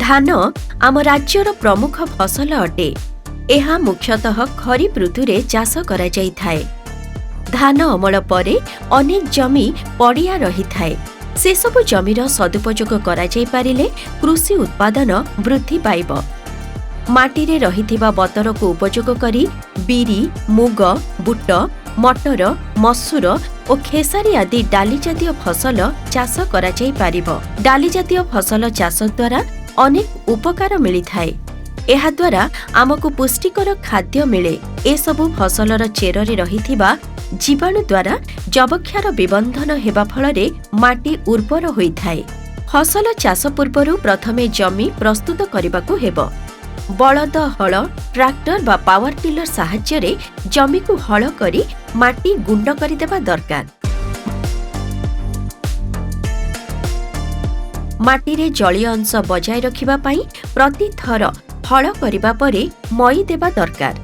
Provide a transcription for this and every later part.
ଧାନ ଆମ ରାଜ୍ୟର ପ୍ରମୁଖ ଫସଲ ଅଟେ। ଏହା ମୁଖ୍ୟତଃ ଖରିଫ ଋତୁରେ ଚାଷ କରାଯାଇଥାଏ। ଧାନ ଅମଳ ପରେ ଅନେକ ଜମି ପଡ଼ିଆ ରହିଥାଏ। ସେସବୁ ଜମିର ସଦୁପଯୋଗ କରାଯାଇପାରିଲେ କୃଷି ଉତ୍ପାଦନ ବୃଦ୍ଧି ପାଇବ। ମାଟିରେ ରହିଥିବା ବତରକୁ ଉପଯୋଗ କରି ବିରି, ମୁଗ, ବୁଟ, ମଟର, ମସୁର ଓ ଖେସାରୀ ଆଦି ଡାଲି ଜାତୀୟ ଫସଲ ଚାଷ କରାଯାଇପାରିବ। ଡାଲି ଜାତୀୟ ଫସଲ ଚାଷ ଦ୍ୱାରା ଅନେକ ଉପକାର ମିଳିଥାଏ। ଏହାଦ୍ୱାରା ଆମକୁ ପୁଷ୍ଟିକର ଖାଦ୍ୟ ମିଳେ। ଏସବୁ ଫସଲର ଚେରରେ ରହିଥିବା ଜୀବାଣୁ ଦ୍ୱାରା ଯବକ୍ଷାର ବିବନ୍ଧନ ହେବା ଫଳରେ ମାଟି ଉର୍ବର ହୋଇଥାଏ। ଫସଲ ଚାଷ ପୂର୍ବରୁ ପ୍ରଥମେ ଜମି ପ୍ରସ୍ତୁତ କରିବାକୁ ହେବ। ବଳଦ ହଳ, ଟ୍ରାକ୍ଟର ବା ପାୱାର ଟିଲର ସାହାଯ୍ୟରେ ଜମିକୁ ହଳ କରି ମାଟି ଗୁଣ୍ଡ କରିଦେବା ଦରକାର। ମାଟିରେ ଜଳୀୟ ଅଂଶ ବଜାୟ ରଖିବା ପାଇଁ ପ୍ରତିଥର ହଳ କରିବା ପରେ ମଇ ଦେବା ଦରକାର।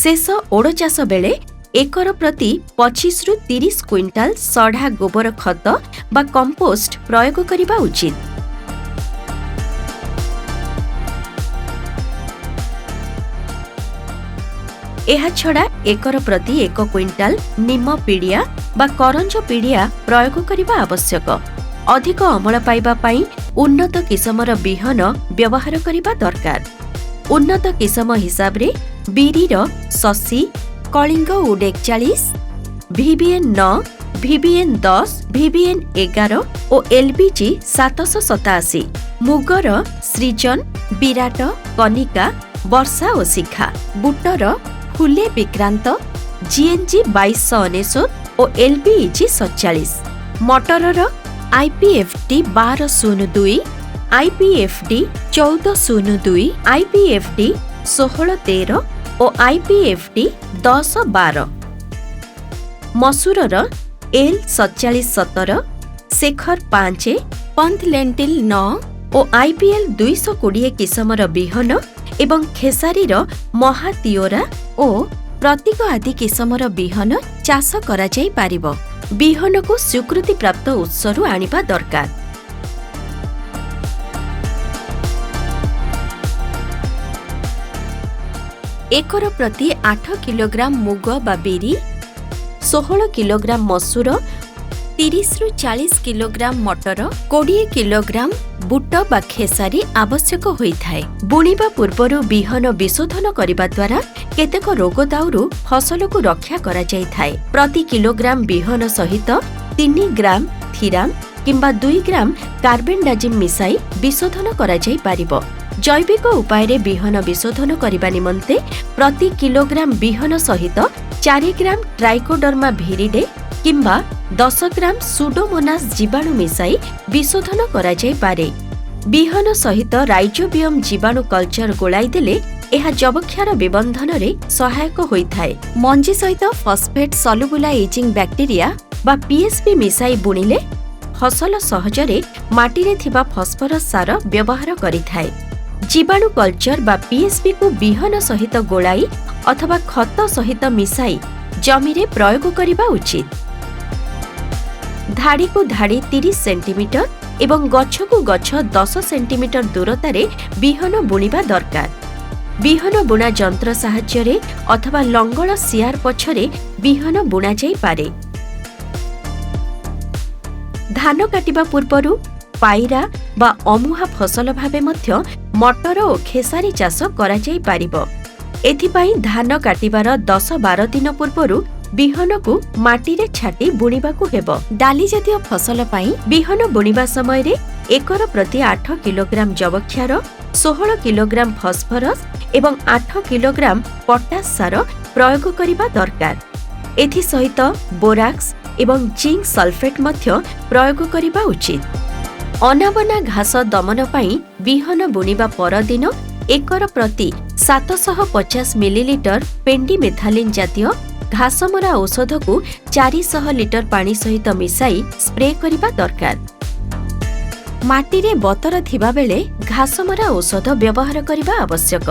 ଶେଷ ଓଡ଼ ଚାଷ ବେଳେ ଏକର ପ୍ରତି 25ରୁ 30 କ୍ୱିଣ୍ଟାଲ ସଢ଼ା ଗୋବର ଖତ ବା କମ୍ପୋଷ୍ଟ ପ୍ରୟୋଗ କରିବା ଉଚିତ। ଏହାଛଡ଼ା ଏକର ପ୍ରତି 1 କ୍ୱିଣ୍ଟାଲ ନିମ ପିଡ଼ିଆ ବା କରଞ୍ଜ ପିଡ଼ିଆ ପ୍ରୟୋଗ କରିବା ଆବଶ୍ୟକ। ଅଧିକ ଅମଳ ପାଇବା ପାଇଁ ଉନ୍ନତ କିସମର ବିହନ ବ୍ୟବହାର କରିବା ଦରକାର। ଉନ୍ନତ କିସମ ହିସାବରେ ବିରିର ଶଶୀ, କଳିଙ୍ଗ ଉଡ୍ 41, ଭିବିଏନ୍ 9, ଭିବିଏନ୍ 10, ଭିବିଏନ୍ 11 ଓ ଏଲ୍ବିଜି 787, ମୁଗର ସୃଜନ, ବିରାଟ, କନିକା, ବର୍ଷା ଓ ଶିଖା, ବୁଟର ଫୁଲେ ବିକ୍ରାନ୍ତ, ଜିଏନ୍ଜି 2299 ଓ ଏଲ୍ବିଇଜି 47, ମଟରର ଆଇପିଏଫ୍ଡି 1202, ଆଇପିଏଫ୍ଡି 1402, ଆଇପିଏଫ୍ଡି 1613 ଓ ଆଇପିଏଫ୍ଡି 1012, ମସୁରର ଏଲ୍ 4717, ଶେଖର 5, ପନ୍ଥ ଲେଣ୍ଟିଲ୍ 9 ଓ ଆଇପିଏଲ୍ 220 କିସମର ବିହନ ଏବଂ ଖେସାରୀର ମହାତିଓରା ଓ ପ୍ରତୀକ ଆଦି କିସମର ବିହନ ଚାଷ କରାଯାଇପାରିବ। ବିହନକୁ ସ୍ୱୀକୃତିପ୍ରାପ୍ତ ଉତ୍ସରୁ ଆଣିବା ଦରକାର। ଏକର ପ୍ରତି 8 କିଲୋଗ୍ରାମ ମୁଗ ବା ବିରି, 16 କିଲୋଗ୍ରାମ ମସୁର, 30ରୁ 40 କିଲୋଗ୍ରାମ ମଟର, 20 କିଲୋଗ୍ରାମ ବୁଟ ବା ଖେସାରୀ ଆବଶ୍ୟକ ହୋଇଥାଏ। ବୁଣିବା ପୂର୍ବରୁ ବିହନ ବିଶୋଧନ କରିବା ଦ୍ୱାରା କେତେକ ରୋଗ ଦାଉରୁ ଫସଲକୁ ରକ୍ଷା କରାଯାଇଥାଏ। ପ୍ରତି କିଲୋଗ୍ରାମ ବିହନ ସହିତ 3 ଗ୍ରାମ ଥିରାମ କିମ୍ବା 2 ଗ୍ରାମ କାର୍ବୋଣ୍ଡାଜିମ୍ ମିଶାଇ ବିଶୋଧନ କରାଯାଇପାରିବ। ଜୈବିକ ଉପାୟରେ ବିହନ ବିଶୋଧନ କରିବା ନିମନ୍ତେ ପ୍ରତି କିଲୋଗ୍ରାମ ବିହନ ସହିତ 4 ଗ୍ରାମ ଟ୍ରାଇକୋଡର୍ମା ଭିରିଡେ କିମ୍ବା 10 ଗ୍ରାମ ସୁଡୋମୋନାସ୍ ଜୀବାଣୁ ମିଶାଇ ବିଶୋଧନ କରାଯାଇପାରେ। ବିହନ ସହିତ ରାଇଜୋବିୟମ ଜୀବାଣୁ କଲଚର ଗୋଳାଇ ଦେଲେ ଏହା ଯବକ୍ଷାର ବିବନ୍ଧନରେ ସହାୟକ ହୋଇଥାଏ। ମଞ୍ଜି ସହିତ ଫସ୍ଫେଟ୍ ସଲୁବୁଲାଇଜିଂ ବ୍ୟାକ୍ଟେରିଆ ବା ପିଏସ୍ବି ମିଶାଇ ବୁଣିଲେ ଫସଲ ସହଜରେ ମାଟିରେ ଥିବା ଫସ୍ଫରସ୍ ସାର ବ୍ୟବହାର କରିଥାଏ। ଜୀବାଣୁ କଲଚର ବା ପିଏସ୍ବିକୁ ବିହନ ସହିତ ଗୋଳାଇ ଅଥବା ଖତ ସହିତ ମିଶାଇ ଜମିରେ ପ୍ରୟୋଗ କରିବା ଉଚିତ। ଧାଡ଼ିକୁ ଧାଡ଼ି 30 ସେଣ୍ଟିମିଟର ଏବଂ ଗଛକୁ ଗଛ 10 ସେଣ୍ଟିମିଟର ଦୂରତାରେ ବିହନ ବୁଣିବା ଦରକାର। ବିହନ ବୁଣା ଯନ୍ତ୍ର ସାହାଯ୍ୟରେ ଅଥବା ଲଙ୍ଗଳ ସିଆର ପଛରେ ବିହନ ବୁଣାଯାଇପାରେ। ଧାନ କାଟିବା ପୂର୍ବରୁ ପାଇରା ବା ଅମୁହା ଫସଲ ଭାବେ ମଧ୍ୟ ମଟର ଓ ଖେସାରୀ ଚାଷ କରାଯାଇପାରିବ। ଏଥିପାଇଁ ଧାନ କାଟିବାର 10-12 ଦିନ ପୂର୍ବରୁ ବିହନକୁ ମାଟିରେ ଛାଟି ବୁଣିବାକୁ ହେବ। ଡାଲି ଜାତୀୟ ଫସଲ ପାଇଁ ବିହନ ବୁଣିବା ସମୟରେ ଏକର ପ୍ରତି 8 କିଲୋଗ୍ରାମ ଯବକ୍ଷାର, 16 କିଲୋଗ୍ରାମ ଫସ୍ଫରସ୍ ଏବଂ 8 କିଲୋଗ୍ରାମ ପଟାସ ସାର ପ୍ରୟୋଗ କରିବା ଦରକାର। ଏଥିସହିତ ବୋରାକ୍ସ ଏବଂ ଜିଙ୍କ ସଲଫେଟ୍ ମଧ୍ୟ ପ୍ରୟୋଗ କରିବା ଉଚିତ। ଅନାବନା ଘାସ ଦମନ ପାଇଁ ବିହନ ବୁଣିବା ପରଦିନ ଏକର ପ୍ରତି 750 ମିଲିଲିଟର ପେଣ୍ଡିମେଥାଲିନ୍ ଜାତୀୟ ଘାସମରା ଔଷଧକୁ 400 ଲିଟର ପାଣି ସହିତ ମିଶାଇ ସ୍ପ୍ରେ କରିବା ଦରକାର। ମାଟିରେ ବତର ଥିବାବେଳେ ଘାସମରା ଔଷଧ ବ୍ୟବହାର କରିବା ଆବଶ୍ୟକ।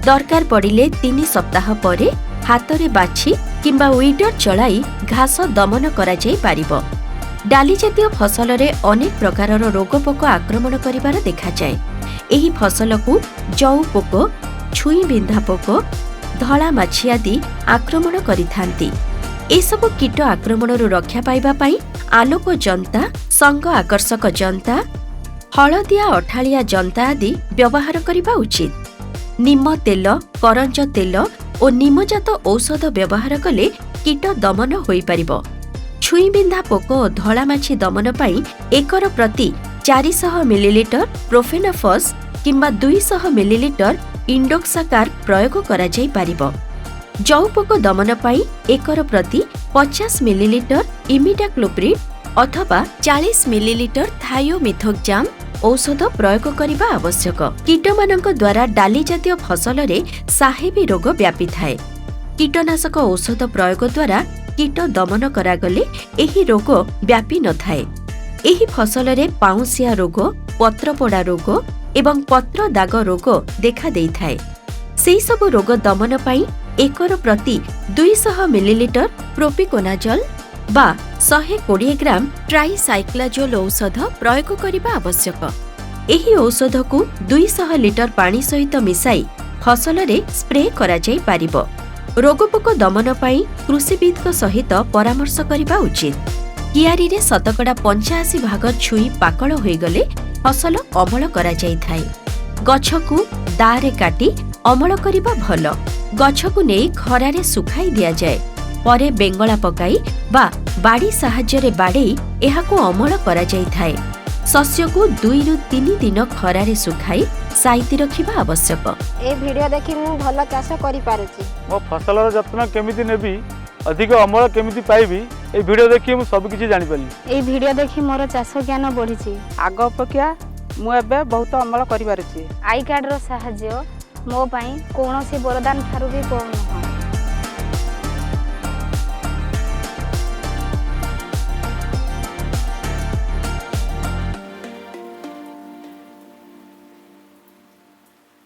ଦରକାର ପଡ଼ିଲେ 3 ସପ୍ତାହ ପରେ ହାତରେ ବାଛି କିମ୍ବା ୱିଡର ଚଳାଇ ଘାସ ଦମନ କରାଯାଇପାରିବ। ଡାଲି ଜାତୀୟ ଫସଲରେ ଅନେକ ପ୍ରକାରର ରୋଗପୋକ ଆକ୍ରମଣ କରିବାର ଦେଖାଯାଏ। ଏହି ଫସଲକୁ ଜଉ ପୋକ, ଛୁଇଁ ବିନ୍ଧା ପୋକ, ଧଳା ମାଛି ଆଦି ଆକ୍ରମଣ କରିଥାନ୍ତି। ଏସବୁ କୀଟ ଆକ୍ରମଣରୁ ରକ୍ଷା ପାଇବା ପାଇଁ ଆଲୋକ ଯନ୍ତା, ସଙ୍ଗ ଆକର୍ଷକ ଯନ୍ତା, ହଳଦିଆ ଅଠାଳିଆ ଯନ୍ତା ଆଦି ବ୍ୟବହାର କରିବା ଉଚିତ। ନିମ ତେଲ, କରଞ୍ଜ ତେଲ ଓ ନିମଜାତ ଔଷଧ ବ୍ୟବହାର କଲେ କୀଟ ଦମନ ହୋଇପାରିବ। ଛୁଇଁବିନ୍ଧା ପୋକ ଓ ଧଳା ମାଛି ଦମନ ପାଇଁ ଏକର ପ୍ରତି 400 ମିଲିଲିଟର ପ୍ରୋଫେନାଫସ୍ କିମ୍ବା 200 ମିଲିଲିଟର ଇଣ୍ଡୋକ୍ସାକାର୍ବ ପ୍ରୟୋଗ କରାଯାଇପାରିବ। ଜଉପୋକ ଦମନ ପାଇଁ ଏକର ପ୍ରତି 50 ମିଲିଲିଟର ଇମିଡାକ୍ଲୋପ୍ରିଡ୍ ଅଥବା 40 ମିଲିଲିଟର ଥାଇଓମିଥୋକ୍ଜାମ୍ ଔଷଧ ପ୍ରୟୋଗ କରିବା ଆବଶ୍ୟକ। କୀଟମାନଙ୍କ ଦ୍ୱାରା ଡାଲି ଜାତୀୟ ଫସଲରେ ସାହେବୀ ରୋଗ ବ୍ୟାପିଥାଏ। କୀଟନାଶକ ଔଷଧ ପ୍ରୟୋଗ ଦ୍ୱାରା କୀଟ ଦମନ କରାଗଲେ ଏହି ରୋଗ ବ୍ୟାପି ନଥାଏ। ଏହି ଫସଲରେ ପାଉଁଶିଆ ରୋଗ, ପତ୍ରପୋଡ଼ା ରୋଗ ଏବଂ ପତ୍ର ଦାଗ ରୋଗ ଦେଖାଦେଇଥାଏ। ସେହିସବୁ ରୋଗ ଦମନ ପାଇଁ ଏକର ପ୍ରତି 200 ମିଲିଲିଟର ପ୍ରୋପିକୋନାଜଲ ବା 120 ଗ୍ରାମ ଟ୍ରାଇସାଇକ୍ଲାଜୋଲ ଔଷଧ ପ୍ରୟୋଗ କରିବା ଆବଶ୍ୟକ। ଏହି ଔଷଧକୁ 200 ଲିଟର ପାଣି ସହିତ ମିଶାଇ ଫସଲରେ ସ୍ପ୍ରେ କରାଯାଇପାରିବ। ରୋଗପୋକ ଦମନ ପାଇଁ କୃଷିବିତ୍ଙ୍କ ସହିତ ପରାମର୍ଶ କରିବା ଉଚିତ। କିଆରିରେ 85% ଭାଗ ଛୁଇଁ ପାକଳ ହୋଇଗଲେ ଫସଲ ଅମଳ କରାଯାଇଥାଏ। ଗଛକୁ ଦାଆରେ କାଟି ଅମଳ କରିବା ଭଲ। ଗଛକୁ ନେଇ ଖରାରେ ଶୁଖାଇ ଦିଆଯାଏ। ପରେ ବେଙ୍ଗଳା ପକାଇ ବା ବାଡ଼ି ସାହାଯ୍ୟରେ ବାଡ଼େଇ ଏହାକୁ ଅମଳ କରାଯାଇଥାଏ। ଶସ୍ୟକୁ 2ରୁ 3 ଦିନ ଖରାରେ ଶୁଖାଇ ସାଇତି ରଖିବା ଆବଶ୍ୟକ। ଏ ଭିଡ଼ିଓ ଦେଖି ମୁଁ ଭଲ ଚାଷ କରିପାରୁଛି। ମୋ ଫସଲର ଯତ୍ନ କେମିତି ନେବି, ଅଧିକ ଅମଳ କେମିତି ପାଇବି, ଏଇ ଭିଡ଼ିଓ ଦେଖି ମୁଁ ସବୁକିଛି ଜାଣିପାରିଲି। ଏଇ ଭିଡ଼ିଓ ଦେଖି ମୋର ଚାଷ ଜ୍ଞାନ ବଢ଼ିଛି। ଆଗ ଅପେକ୍ଷା ମୁଁ ଏବେ ବହୁତ ଅମଳ କରିପାରୁଛି। I କାର୍ଡ଼ର ସାହାଯ୍ୟ ମୋ ପାଇଁ କୌଣସି ବରଦାନ ଠାରୁ ବି କମ୍ ନୁହେଁ।